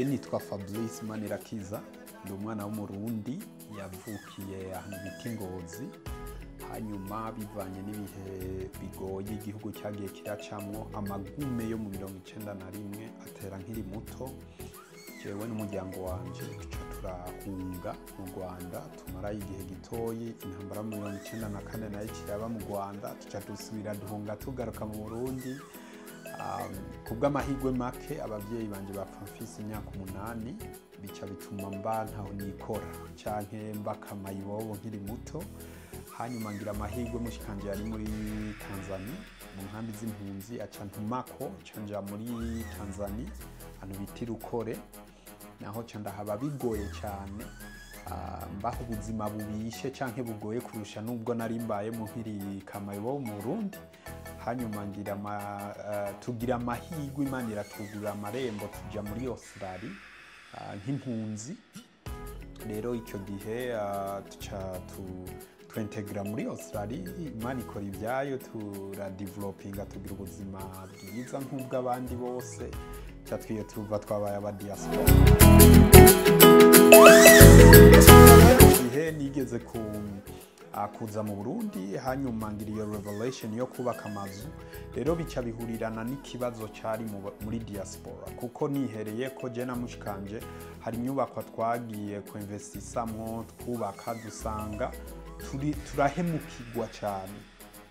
Je nitwa Fabrice Manirakiza, ndi umwana w'Umurundi yavukiye ahantu bita Ingozi. Hanyuma bivanye n'ibihe bigoye igihugu cyagiye kiracamwo, amagume yo mu 91 atera nkiri muto, jewe n'umuryango wanje tuca turahunga mu Rwanda, tumarayo igihe gitoyi. Intambara mu 94 nayo kiraba mu Rwanda, tuca dusubira duhunga tugaruka mu Burundi. Kubw'amahirwe make abavyeyi banje bapfa mfise imyaka 8, bica bituma mba ntaho nikora canke mba kamayibobo nkiri muto. Hanyuma ngira amahirwe mushikanje yari muri Tanzania mu nkambi z'impunzi, aca ntumako nca nja muri Tanzania ahantu bita Rukore, naho ca ndahaba bigoye cane. Mbaho ubuzima bubishe canke bugoye kurusha nubwo nari mbayemo nkiri kamayibobo mu Burundi. Hanyuma ngira tugira amahirwe, Imana iratugurira amarembo tuja muri Australia nk'impunzi. Rero icyo gihe tuca twintegra muri Australia, Imana ikora ibyayo, turadevelopinga tugira ubuzima bwiza nk'ubw'abandi bose, ca twiyo tuva twabaye aba diaspora. Gihe nigeze ku kuza mu Burundi, hanyuma ngira iyo revelation yo kubaka amazu. Rero bica bihurirana n'ikibazo cari muri diaspora, kuko nihereye ko je na mushikanje hari inyubakwa twagiye kuinvestisamwo twubaka, dusanga turahemukirwa cyane.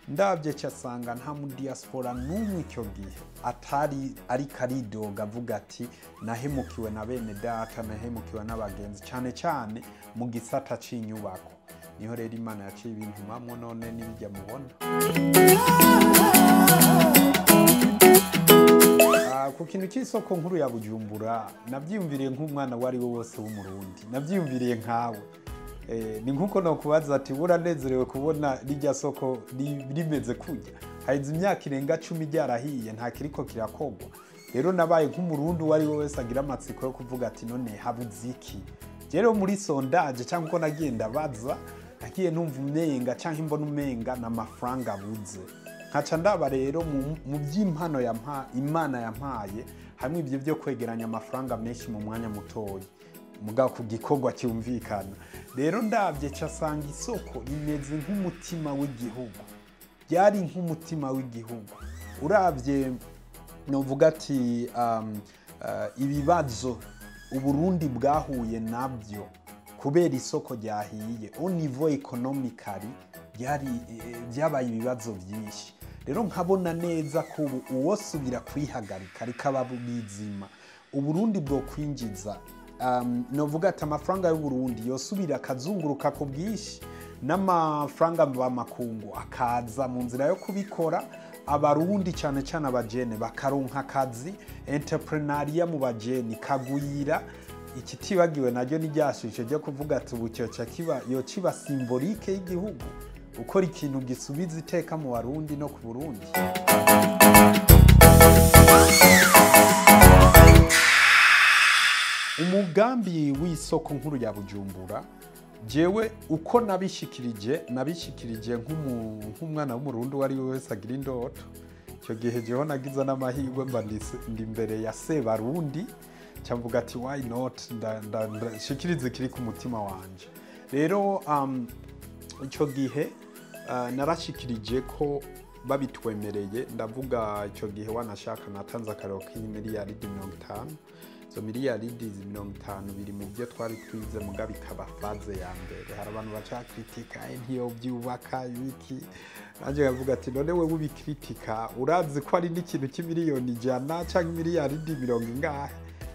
Ndabye cyasanga nta mu diaspora n'umwe icyo gihe atari ariko aridoga avuga ati nahemukiwe na bene data, nahemukiwe n'abagenzi, cyane cyane mu gisata c'inyubako. Niho rero Imana yaciye ibintumamwo, none n'ibijya mubona. Ku kintu cy'isoko nkuru ya Bujumbura navyiyumviriye nk'umwana wari we wose w'Umurundi, navyiyumviriye nkawe. Ni nkuko nokubaza ati buranezerewe kubona rirya soko rimeze kurya, haheze imyaka irenga 10 ryarahiye nta kiriko kirakogwa. Rero nabaye nk'Umurundi uwo ari we wese agira amatsiko yo kuvuga ati none habuze iki? Rero muri sondage cyangwa uko nagiye ndabaza, nagiye numva umenga cyangwa imbona umenga n'amafaranga abuze. Nkaca ndaba rero mu by'impano Imana yampaye, hamwe ibyo byo kwegeranya amafaranga menshi mu mwanya mutoyi mugabo ku gikorwa cyumvikana. Rero ndabye casanga isoko rimeze nk'umutima w'igihugu, byari nk'umutima w'igihugu. Uravye novuga ati ibibazo Uburundi bwahuye nabyo kubera isoko ryahiye au niveau economically byabaye ibibazo byinshi. Rero nkabona neza ko ubu uwosubira kwihagarika rikaba bwizima, Uburundi bwo kwinjiza novuga ati amafaranga y'Uburundi yosubira akazunguruka ku bwinshi, n'amafaranga mvamakungu akaza mu nzira yo kubikora. Abarundi cyane cyane abajene bakaronka akazi, entrepreneuria mu bajene kagwira. Ikitibagiwe naryo ni ryashushe ryo kuvuga ati ubu cyoca kiba yo kiba symbolique y'igihugu, ukora ikintu gisubiza iteka mu Barundi no ku Burundi. Umugambi w'isoko nkuru ya Bujumbura jewe uko nabishikirije nk'umwana w'Umurundi wari wese agira indoto. Icyo gihe jeho nagize n'amahirwe mba ndi imbere ya Sebarundi, cyamvuga ati why not, ndashikirize kiri ku mutima wanje. Rero icyo gihe narashikirije ko babitwemereye, ndavuga icyo gihe wanashaka natanze akarero k'imiliyaridi 50. Izo miliyaridi 50 biri mu byo twari twize mugabe ikaba faze ya mbere. Hari abantu baca kritika ntiyo byubaka ibiki, nanje ngavuga ati none wewe ubikritika urazi ko ari n'ikintu cy'imiliyoni 100 canke miliyaridi 70 ingahe?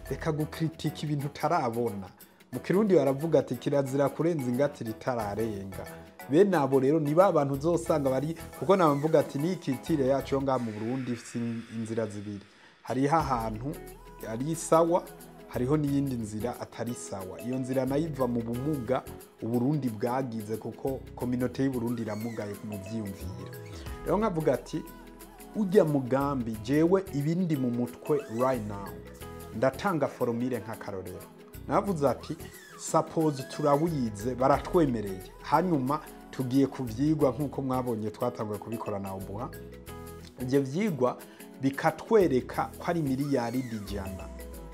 Reka gukritika ibintu utarabona. Mu Kirundi baravuga ati kirazira kurenza ingatira itararenga. Bene abo rero ni ba bantu uzosanga bari, kuko namvuga ati ni ikitire yacu yo ngaha mu Burundi ifise inzira zibiri, hariho ahantu ari sawa, hariho n'iyindi nzira atari sawa. Iyo nzira nayo iva mu bumuga Uburundi bwagize, kuko communauté y'Uburundi iramugaye mu vyiyumviro. Rero nkavuga ati ujya mugambi jewe ibindi mu mutwe right now, ndatanga formule nk'akarorero. Navuze ati suppose turawize baratwemereye, hanyuma tugiye kuvyigwa nkuko mwabonye twatanguye kubikora na Obuha. Ivyo vyigwa bikatwereka ko ari miliyaridi 100.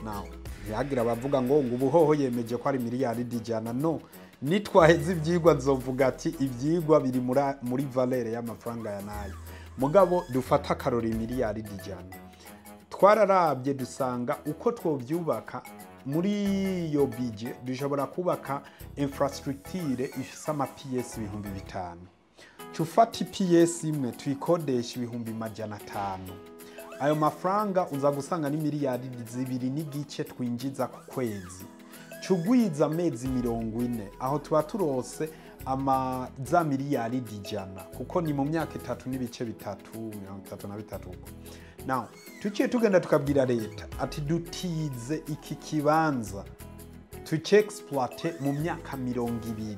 Now Ntihagira abavuga ngo ubuhoho yemeje ko ari miliyaridi 100. No nitwaheza ivyigwa, nzovuga ati ivyigwa biri muri valeur y'amafaranga ya nayo. Mugabo dufata akarori miliyaridi 100, twararabye dusanga uko twovyubaka muri iyo budget, dushobora kubaka infrastructure ifise ama pièces 5000. Cufata i pièce imwe tuyikodesha 500,000. Ayo mafaranga uza gusanga ni miliyari 2.5 twinjiza ku kwezi. Cugwiza amezi 40, aho tuba turose ama za miliyaridi 100, kuko ni mu myaka 3.3, 33 uko. Now tuciye tugenda tukabwira leta ati dutize iki kibanza, tucyexploite mu myaka 20,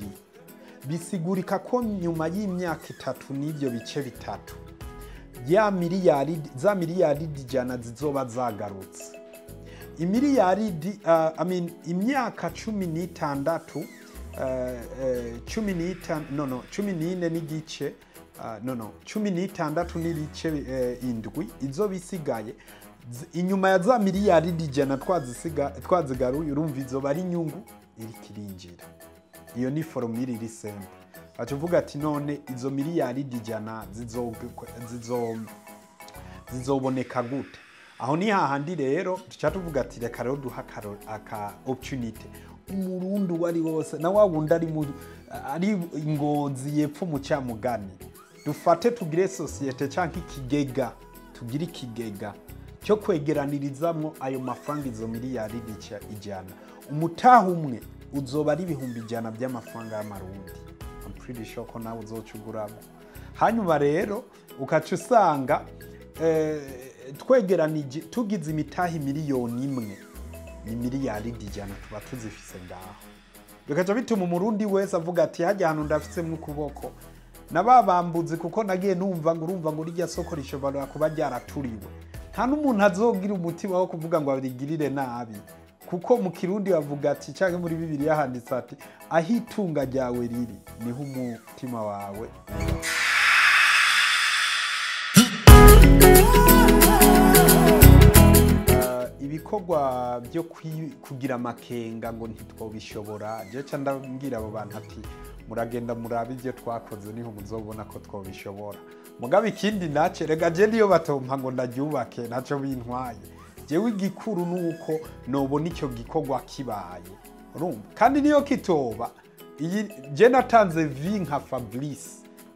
bisigurika ko nyuma y'imyaka itatu n'ibyo bice bitatu ya miliyari, za miliyaridi 100 zizoba zagarutse. Imiliyaridi, I mean, imyaka 16, 15, no, 14.5, no, 16.7 izo bisigaye inyuma ya za miliyaridi 100 twazisiga twazigaruye. Urumva izoba ari inyungu iriko irinjira. Iyo ni formule iri simple. Aca uvuga ati none izo miliyaridi 100 zizoboneka gute? Aho ni hahandi rero duca tuvuga ati reka rero duha aka opportunity Umurundi uwo ari we wose, na wa wundi ari Ingozi yepfo mu Camugani. Dufate tugire société canke ikigega, tugire ikigega cyo kwegeranirizamwo ayo mafaranga, izo miliyaridi 100. Umutaha umwe uzoba ari 100,000 by'amafaranga y'Amarundi. I'm pretty sure ko nawe uzoca uguramo. Hanyuma rero ukaca usanga twegeranije, tugize imitahe 1,000,000, ni miliyaridi 100 tuba tuzifise ngaho. Bikaca bituma Umurundi wese avuga ati hajya hantu ndafitsemwo ukuboko. Na ba bambuzi, kuko nagiye numva ngo urumva ngo rirya soko rishobora kuba ryaraturiwe, nta n'umuntu azogira umutima wo kuvuga ngo arigirire nabi, kuko mu Kirundi bavuga ati, canke muri Bibiliya handitse ati aho itunga ryawe riri niho umutima wawe uba. Ibikorwa byo kugira amakenga ngo ntitwobishobora, je ca ndabwira abo bantu ati muragenda murabe ibyo twakoze, niho muzobona ko twobishobora. Mugabo ikindi nace, rega je niyo batompa ngo ndaryubake, ntaco bintwaye. Jewe igikuru nuko nobona icyo gikorwa kibaye, urumva? Kandi niyo kitoba iyi, je natanze vi nka Fabrice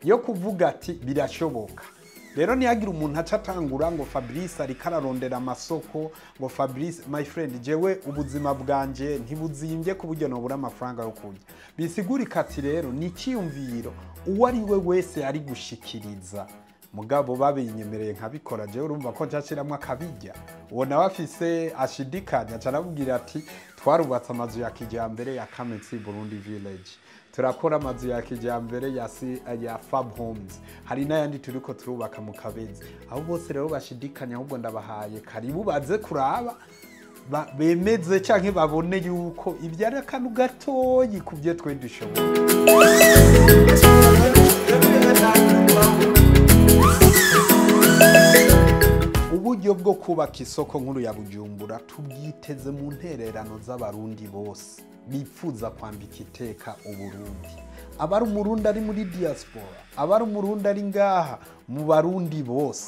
yo kuvuga ati birashoboka. Rero ntihagire umuntu aca atangura ngo Fabrice ariko ararondera amasoko, ngo Fabrice. My friend, jewe ubuzima bwanje ntibuzimbye ku buryo nobura amafaranga yo kurya. Bisigurika ati rero ni icyiyumviro uwo ari we wese ari gushikiriza, mugabo babinyemereye nkabikora. Jewe urumva ko nshashiramwo akabirya. Uwo nawe afise ashidikanya, aca aramubwira ati twarubatse amazu ya kijambere ya Kamensi Burundi Village, turakora amazu ya kijambere ya Fab Homes, hari n'ayandi turiko turubaka mu Kabezi. Aho bose rero bashidikanya, ahubwo ndabahaye karibu baze kuraba, bemeze canke babone yuko ibyo ari akantu gatoyi ku byo twe dushoboye. Uburyo bwo kubaka isoko nkuru ya Bujumbura tubwiteze mu ntererano z'Abarundi bose bipfuza kwambika iteka Uburundi, abari Umurundi ari muri diaspora, abari Umurundi ari ngaha mu Barundi bose.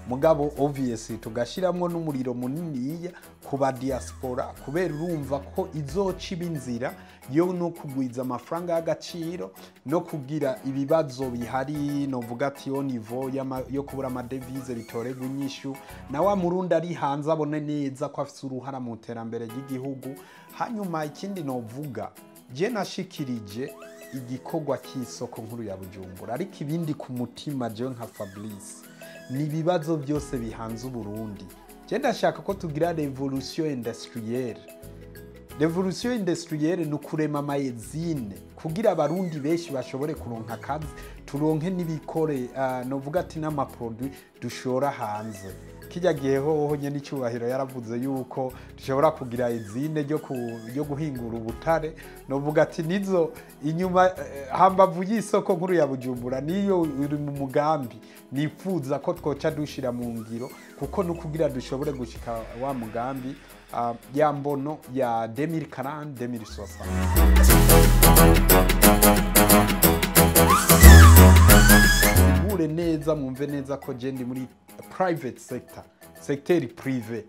Mugabo obviously tugashiramwo n'umuriro muniniya ku ba diaspora, kubera urumva ko izoca iba inzira yo no kugwiza amafaranga y'agaciro no kugira ibibazo bihari, novuga ati yo niveau yo kubura ama devises bitorerwa inyishu, na wa Murundi ari hanze abone neza ko afise uruhara mu iterambere ry'igihugu. Hanyuma ikindi novuga, je nashikirije igikorwa cy'isoko nkuru ya Bujumbura, ariko ibindi ku mutima jewe nka Fabrice ni ibibazo byose bihanze Uburundi. Je ndashaka ko tugira révolution industrielle. Révolution industrielle ni ukurema ama usines kugira Abarundi benshi bashobore kuronka akazi, turonke n'ibikore, novuga ati n'ama produits dushora hanze. Kijya gihe hoho nyene icyubahiro yaravuze yuko dushobora kugira izine ryo guhingura ubutare. Novuga ati nizo inyuma hambavu y'isoko nkuru ya Bujumbura niyo iri mu mugambi nifuza ko twoca dushira mu ngiro, kuko nukugira dushobore gushika wa mugambi ya mbono ya 2040 2060. Neza mwumve neza ko je ndi muri private sector, secteur privé.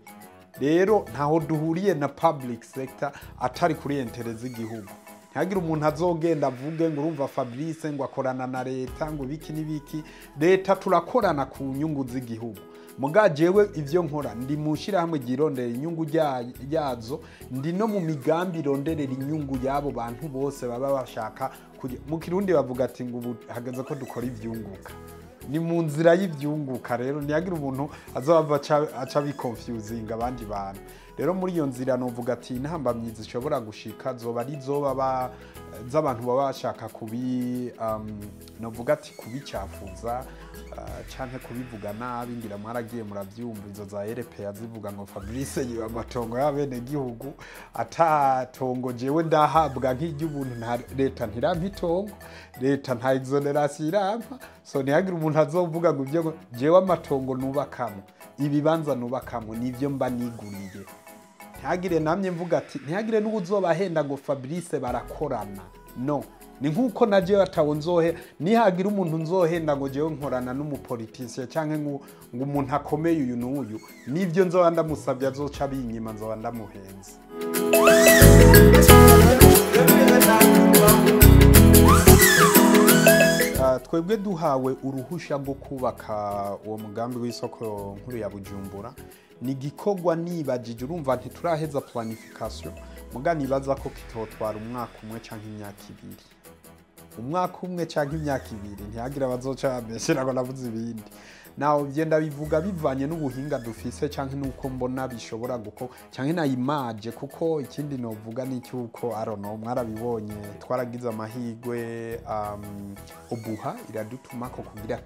Rero ntaho duhuriye na public sector atari kuri intérêt z'igihugu. Ntihagira umuntu azogenda avuge ngo urumva Fabrice ngo akorana na leta ngo biki n'ibiki. Leta turakorana ku nyungu z'igihugu. Muga jewe ivyo nkora ndi mu shirahamwe ryirondera inyungu ryazo, ndi no mu migambi ironderera inyungu y'abo bantu bose baba bashaka. Mu Kirundi bavuga ati ngo ubu hageze ko dukora ivyunguka. Ni mu nzira y'ivyunguka. Rero ntihagira umuntu azova aca biconfusinga abandi bantu. Rero muri iyo nzira novuga ati intambamyi zishobora gushika zoba ari zoba z'abantu baba bashaka kubi novuga ati kubicafuza canke kubivuga nabi. Ngira mwaragiye muravyumva izo za RPA zivuga ngo Fabrice yiba amatongo y'abene gihugu, atatongo jewe ndahabwa nk'iry'ubuntu, nta leta ntirampa itongo, leta nta exoneration irampa. So ntihagira umuntu azovuga ngo ivyo jewe amatongo nubakamwo, ibibanza nubakamwo nivyo mba niguriye. Ntihagire namye mvuga ati ntihagire n'uzobahenda ngo Fabrice barakorana. No, ni nkuko na jewe atawo nzohe, nihagira umuntu nzohenda ngo jewe nkorana n'umupoliticien canke ngo umuntu akomeye uyu n'uyu, nivyo nzoba ndamusabye azoca binyima, nzoba ndamuhenze. Twebwe duhawe uruhusha rwo kubaka uwo mugambi w'isoko nkuru ya Bujumbura, ni gikorwa nibajije. Urumva ntituraheza planification, muga nibaza ko kitotwara umwaka umwe canke imyaka ibiri. Umwaka umwe canke imyaka ibiri, ntihagira abazoca bameshera ngo navuze ibindi. Naho byenda bivuga bivanye n'ubuhinga dufise canke nuko mbona bishobora guko canke na image, kuko ikindi novuga ni cyuko I don't know, mwarabibonye twaragize amahigwe obuha iradutuma ko kugira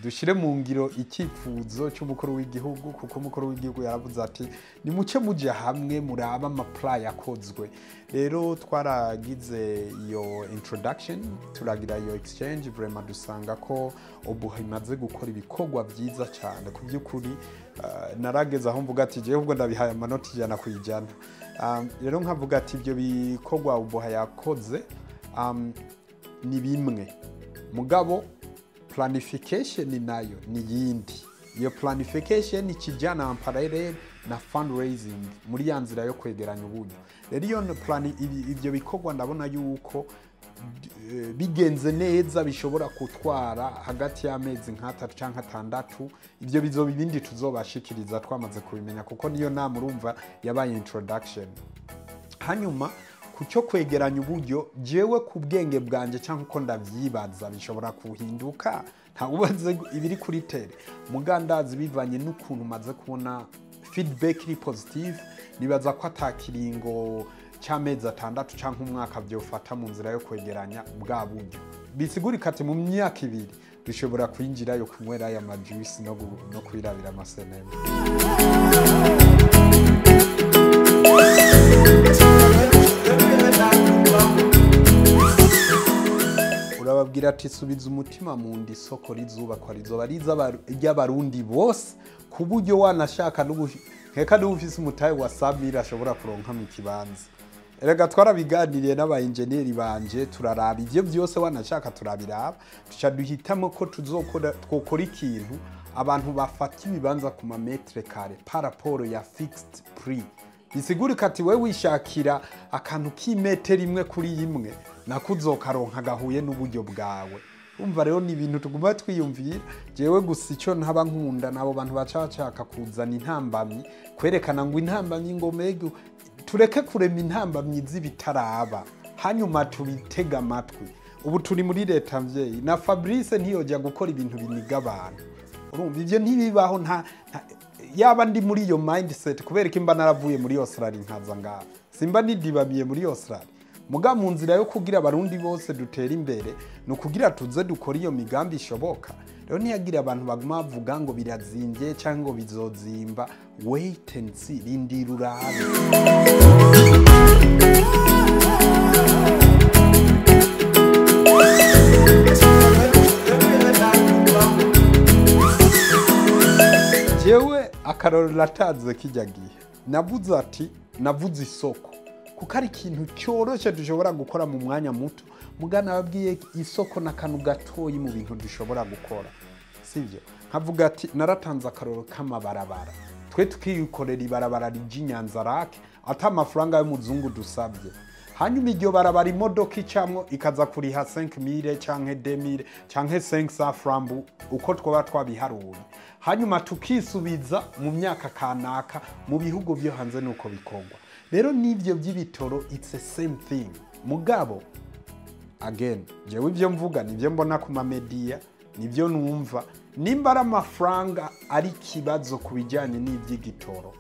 dushire mu ngiro icyifuzo cy'umukuru w'igihugu, kuko umukuru w'igihugu yaravuze ati nimuce muje hamwe muraba amaplan yakozwe. Rero twaragize iyo introduction, turagira iyo exchange, vraiment dusanga ko obuha imaze gukora ibikorwa byiza cyane. Ku by'ukuri narageze aho mvuga ati jewe ubwo ndabihaye amanota 100%. Rero nkavuga ati ibyo bikorwa obuha yakoze ni bimwe, mugabo planification nayo ni yindi. Iyo planification ikijana en parallel na fundraising muri ya nzira yo kwegeranya uburyo. Rero iyo plan, ibyo bikorwa ndabona yuko bigenze neza bishobora kutwara hagati y'amezi nk'atatu canke atandatu. Ibyo bizoba ibindi tuzobashikiriza twamaze kubimenya, kuko niyo nama urumva yabaye introduction. Hanyuma kucyo kwegeranya uburyo, jewe ku bwenge bwanje cyangwa uko ndavyibaza bishobora kuhinduka, nta ubaze ibiri kuri tere mugandazi bivanye n'ukuntu maze kubona feedback iri positive, nibaza ko atakiringo cy'amezi atandatu canke umwaka byofata mu nzira yo kwegeranya bwa buryo. Bisigurika ati mu myaka ibiri dushobora kwinjirayo kunywera aya majuice no kwirabira amasenema. Urababwira ati subiza umutima mu ndi, isoko rizubakwa rizoba ry'abarundi bose, ku buryo wanashaka nkeka n'ufise umutahe wa Samira ashobora kuronka mu kibanza. Erega twarabiganiriye n'aba engineer banje, turaraba ivyo byose wanashaka turabiraba, tuca duhitamo ko tuzokora twokora ikintu abantu bafata ibibanza ku ma metre kare par rapport ya fixed prix. Bisigurika ati wewe wishakira akantu k'imetero imwe kuri imwe nakuzokaronka gahuye n'uburyo bwawe. Umva rero ni ibintu tuguma twiyumvira. Jewe gusa icyo ntaba nkunda nabo bantu baca bashaka kuzana intambamyi, kwerekana ngo intambamyi ngo mego, tureke kurema intambamyi z'ibitaraba hanyuma tubitega amatwi. Ubu turi muri leta mvyeyi na Fabrice ntiyojya gukora ibintu biniga abantu. Urumva ivyo ntibibaho, nta yaba ndi muri iyo mindset kubera ko imba naravuye muri Australia nkaza ngaha, simba nidibamiye muri Australia. Muga mu nzira yo kugira abarundi bose dutera imbere no kugira tuze dukora iyo migambi ishoboka. Rero ntiyagira abantu baguma bavuga ngo birazimbye cyangwa ngo bizozimba. Wait and see, rindira urabe. Jewe akarorero natanze kijya gihe, navuze ati navuze isoko kuko ari ikintu cyoroshye dushobora gukora mu mwanya muto. Mugana ababwiye isoko n'akantu gatoyi mu bintu dushobora gukora, sibyo? Nkavuga ati naratanze akarorero k'amabarabara, twe tukikorera ibarabara rija Inyanzarake ata amafaranga y'umuzungu dusabye, hanyuma iryo barabara imodoka icamwo ikaza kuriha 5000 canke 2000 canke 500 francs uko twaba twabiharuye, hanyuma tukisubiza mu myaka kanaka. Mu bihugu byo hanze nuko bikorwa. Rero n'ivyo by'ibitoro, it's the same thing. Mugabo again, jewe ibyo mvuga nibyo mbona ku mamedia, nibyo numva. Nimba ari amafaranga ari ikibazo ku bijyanye n'iby'igitoro,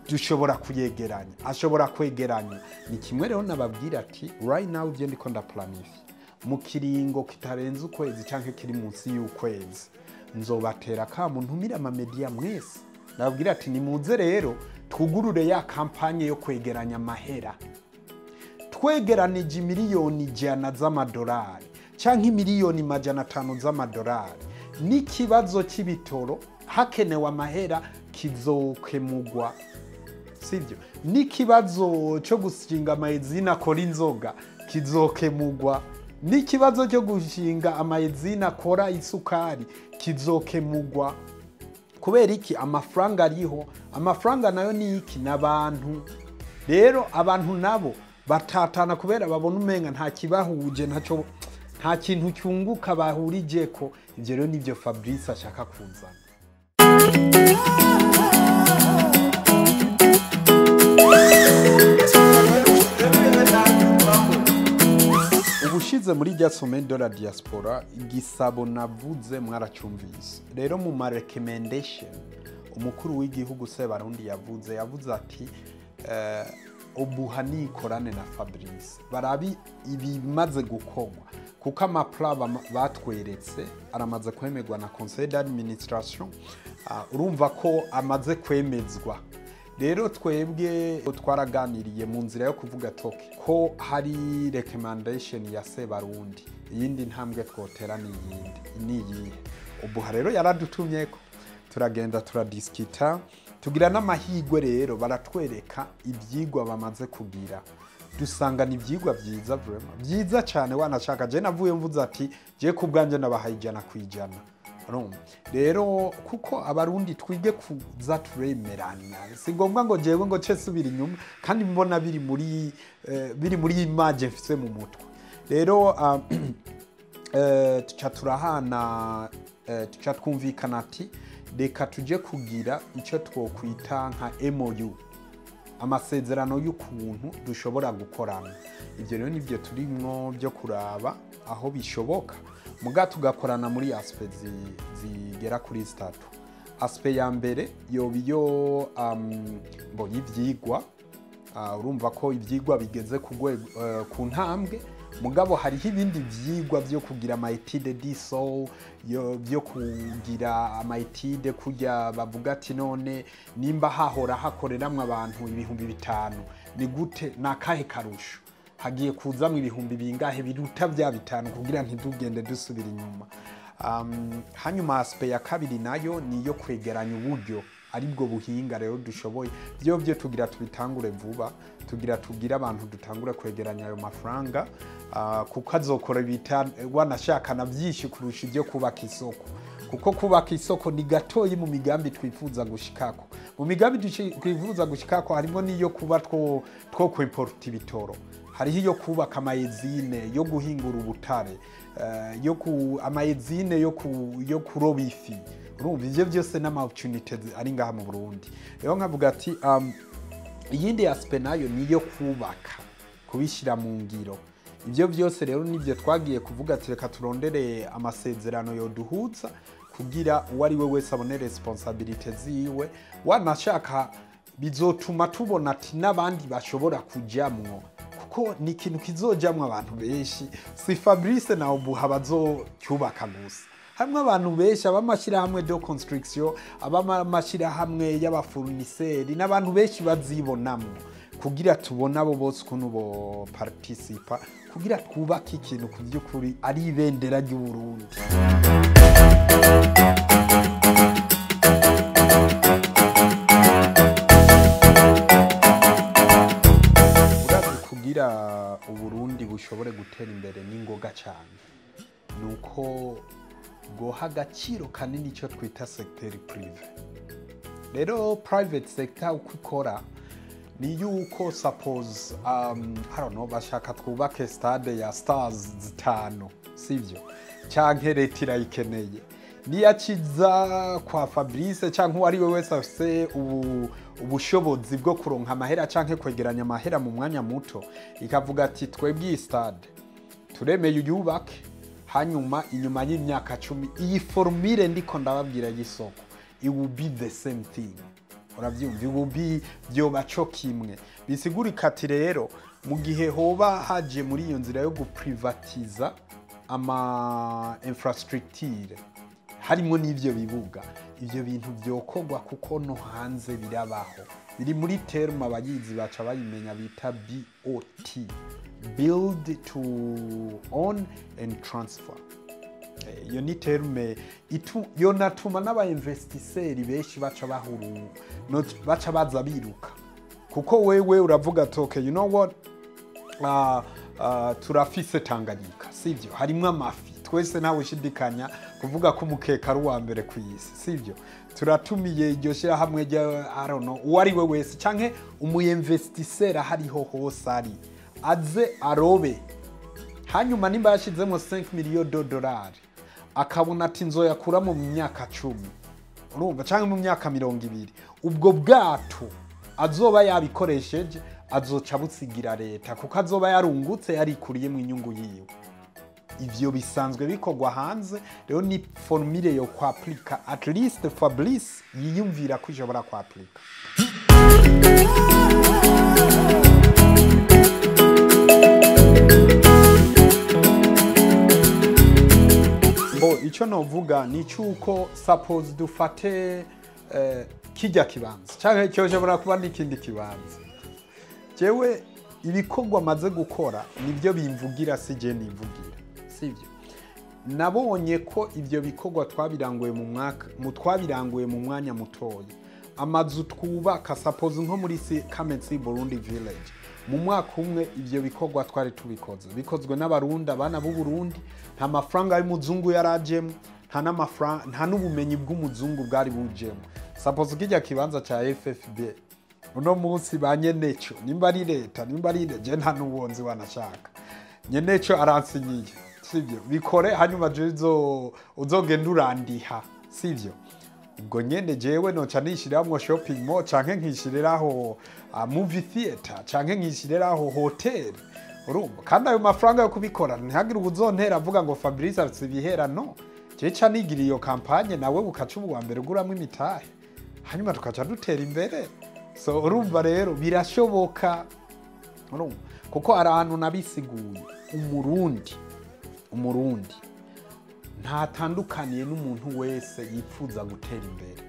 dushobora kuyegeranya, ashobora kwegeranya. Ni kimwe rero nababwira ati right now ibyo ndiko ndaplanify mu kiringo kitarenze ukwezi cyangwa kiri munsi y'ukwezi, nzobatera kamo ntumire amamedia mwese, nababwira ati nimuze rero twugurure ya campagne yo kwegeranya amahera. Twegeranije 100 miliyoni z'amadolari canke 500 miliyoni z'amadolari, n'ikibazo cy'ibitoro hakenewe amahera kizokemugwa, sibyo? N'ikibazo cyo gushinga amayezina akora inzoga kizokemugwa, n'ikibazo cyo gushinga amayezina akora isukari kizokemugwa. Kubera iki? Amafaranga ariho. Amafaranga nayo ni iki? N'abantu. Rero abantu nabo batatana kubera babona umenga nta kibahuje, ntacyo, nta kintu cyunguka bahurijeko. Ibyo rero nibyo Fabrice ashaka kuzana. Ubushize muri rya Sommet de la Diaspora, igisabo navuze mwaracyumvise. Rero mu ma recommendation umukuru w'igihugu Sebarundi yavuze ati OBUHA nikorane na Fabrice barabi ibimaze gukorwa, kuko amaplan batweretse aramaze kwemerwa na conseil d'administration. Urumva ko amaze kwemezwa. Rero twebwe twaraganiriye mu nzira yo kuvuga toke ko hari recommendation ya Sebarundi, iyindi ntambwe twotera ni iyindi, ni iyihe? Ubu rero yaradutumyeko, turagenda, turadiskita, tugira n'amahirwe rero baratwereka ibyigwa bamaze kugira, dusanga ni ibyigwa byiza, vraiment byiza cyane. Wanashaka je navuye mvuze ati je ku bwanjye nabahaye 100%. Urumva rero, kuko Abarundi twige kuza turemerana, si ngombwa ngo jewe ngo ce subira inyuma kandi mbona biri muri image mfise mu mutwe. Rero tuca turahana, tuca twumvikana ati reka tuje kugira icyo twokwita nka MOU, amasezerano y'ukuntu dushobora gukorana. Ibyo rero nibyo turimwo byo kuraba aho bishoboka, muga tugakorana muri aspect zigera kuri zitatu. Aspect ya mbere yoba iyo bo y'ivyigwa. Urumva ko ivyigwa bigeze ku rwego, ku ntambwe, mugabo hariho ibindi vyigwa vyo kugira ama étude de sol, byo kugira ama étude kurya bavuga ati none nimba hahora hakoreramwo abantu 5000, ni gute, ni akahe karusho hagiye kuzamwo ibihumbi bingahe biruta vya bitanu, kugira ntitugende dusubira inyuma. Hanyuma aspect ya kabiri nayo ni iyo kwegeranya uburyo, aribwo buhinga rero dushoboye byo byo tugira tubitangure vuba, tugira tubwire abantu dutangure kwegeranya ayo mafaranga, kuko azokora bita wanashaka na byinshi kurusha ibyo kubaka isoko, kuko kubaka isoko ni gatoyi mu migambi twifuza gushikako. Mu migambi twifuza gushikako harimo n'iyo kuba two kwimporta ibitoro, hariho iyo kubaka amayezine yo guhingura ubutare, yo ku amayezine yo kuroba ifi. Urumva ivyo byose n'ama opportunities ari ngaha mu Burundi. Rero nkavuga ati iyindi aspect nayo ni iyo kubaka, kubishyira mu ngiro. Ibyo byose rero nibyo twagiye kuvuga ati reka turondere amasezerano yoduhuza, kugira uwo ari we wese abone responsabilité ziwe. Wanashaka bizotuma tubona ati n'abandi bashobora kujamwo, kuko ni ikintu kizojamwo abantu benshi, si Fabrice na OBUHA bazocyubaka gusa. Harimo abantu benshi, abamashyirahamwe de construction, abamashyirahamwe y'aba fournisseurs, n'abantu benshi bazibonamo, kugira tubone abo bose ukuntu bo participa, kugira twubake ikintu ku by'ukuri ari ibendera ry'Uburundi. Urazi, kugira Uburundi bushobore gutera imbere n'ingoga cyane nuko bwoha agaciro kanini icyo twita secteur privé. Rero private sector uko ikora ni yuko, suppose, I don't know, bashaka twubake stade ya stars 5, sivyo? Canke leta irayikeneye, niyakiza kwa Fabrice canke uwo ari we wese afise ubushobozi bwo kuronka amahera canke kwegeranya amahera mu mwanya muto, ikavuga ati: "Twebwe iyi stade turemeye uyubake, hanyuma inyuma y'imyaka 10 iyi formule ndiko ndababwira y'isoko, it will be the same thing." Uravyumva, it will be, vyoba co kimwe. Bisigurika ati rero mu gihe hoba haje muri iyo nzira yo guprivatiza ama infrastructure, harimo n'ivyo bibuga, ivyo bintu vyokorwa, kuko no hanze birabaho. Biri muri terme abayizi baca bayimenya, bita BOT, build to own and transfer. Iyo ni terme yonatuma n'aba investisseurs benshi baca bahuru no, baca baza biruka, kuko wewe uravuga ati: "Okay, you know what, turafise Tanganyika, sivyo? Harimwo amafi, twese ntawe ushidikanya kuvuga ko umukeka ari uwa mbere ku isi, sivyo? Turatumiye iryo shyirahamwe rya, I don't know, uwo ari we wese canke umu investisseur ahariho hose ari, aze arobe. Hanyuma nimba yashizemo 5 millions de dollars, akabona ati nzoyakuramo mu myaka 10, urumva, canke mu myaka 20, ubwo bwato azoba yabikoresheje azoca busigira leta, kuko azoba yarungutse, yarikuriyemo inyungu yiwe." Ivyo bisanzwe bikorwa hanze. Rero ni formule yo kwaplika, at least Fabrice yiyumvira ko ishobora kwaplika. Bo icyo novuga ni cyuko, suppose dufate kijya kibanza cyangwa cyoshobora kuba n'ikindi kibanza, jewe ibikorwa maze gukora nibyo bimvugira, si je nivugira, sibyo? Nabonye ko ibyo bikorwa twabiranguye mu mwaka mu twabiranguye mu mwanya mutoya. Amazu twubaka, suppose nko muri Kamensi Burundi Village, mu mwaka umwe ibyo bikorwa twari tubikoze, bikozwe n'Abarundi, abana b'u Burundi. Nta mafaranga y'umuzungu yarajemo, nta n'amafaranga, nta n'ubumenyi bw'umuzungu bwari bujemo. Suppose kijya kibanza ca FFB, uno munsi ba nyeneco, nimba ari leta, nimba ari je, nta n'uwonzi wanashaka, nyeneco aransinyiye, sivyo? Bikore, hanyuma je uzogenda urandiha, sivyo? Ubwo nyene jewe noca nishiriramwo shopping mall, canke nkishiriraho movie theater, canke nkishiriraho hotel, urumva? Kandi ayo mafaranga yo kubikora, ntihagire ubuzontera avuga ngo Fabrice afise ibihera. No je ca nigira iyo campagne, nawe bukaca uwa mbere uguramwo imitahe, hanyuma tukaca dutera imbere. So urumva rero birashoboka, urumva, kuko hari ahantu nabisiguye: Umurundi ntatandukaniye n'umuntu wese yifuza gutera imbere.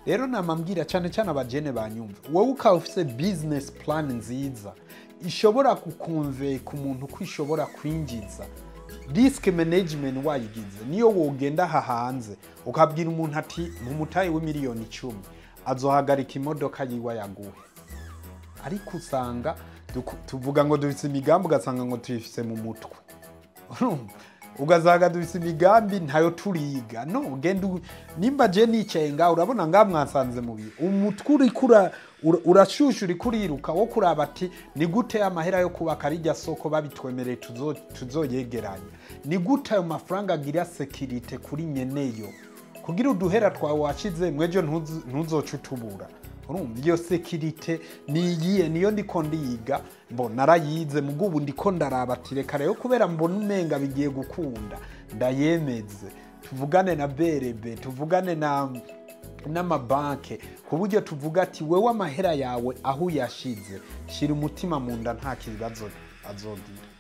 Rero namambwira cyane cyane abajene banyumva, wowe ukaba ufise business plan nziza ishobora kukonveka umuntu ko ishobora kwinjiza, risk management wayigize, niyo wogenda aha hanze ukabwira umuntu ati mumutayi w'imiliyoni 10, azohagarika imodoka yiwe yaguhe. Ariko usanga tuvuga ngo dufise imigambi, ugasanga ngo tuyifise mu mutwe. Urumva? Ugasanga dufise imigambi ntayo turiga. No genda nimba je nicaye ngaho, urabona ngaha mwasanze mu biro, umutwe uriko urashusha, uriko uriruka wo kuraba ati ni gute amahera yo kubaka rirya soko babitwemereye tuzoyegeranya, ni gute ayo mafaranga agira sécurité kuri nyeneyo, kugira uduhera twawe washize mwejo ntuzoce utubura. Urumva, iyo sécurité niyiye? Niyo ndiko ndiga. Mbo narayize, mugo ubu ndiko ndaraba ati reka rero, kubera mbona umenga bigiye gukunda, ndayemeze, tuvugane na BRB, tuvugane na n'amabanke, ku buryo tuvuga ati wewe amahera yawe aho uyashize, shira umutima mu nda, nta kibazo azogira.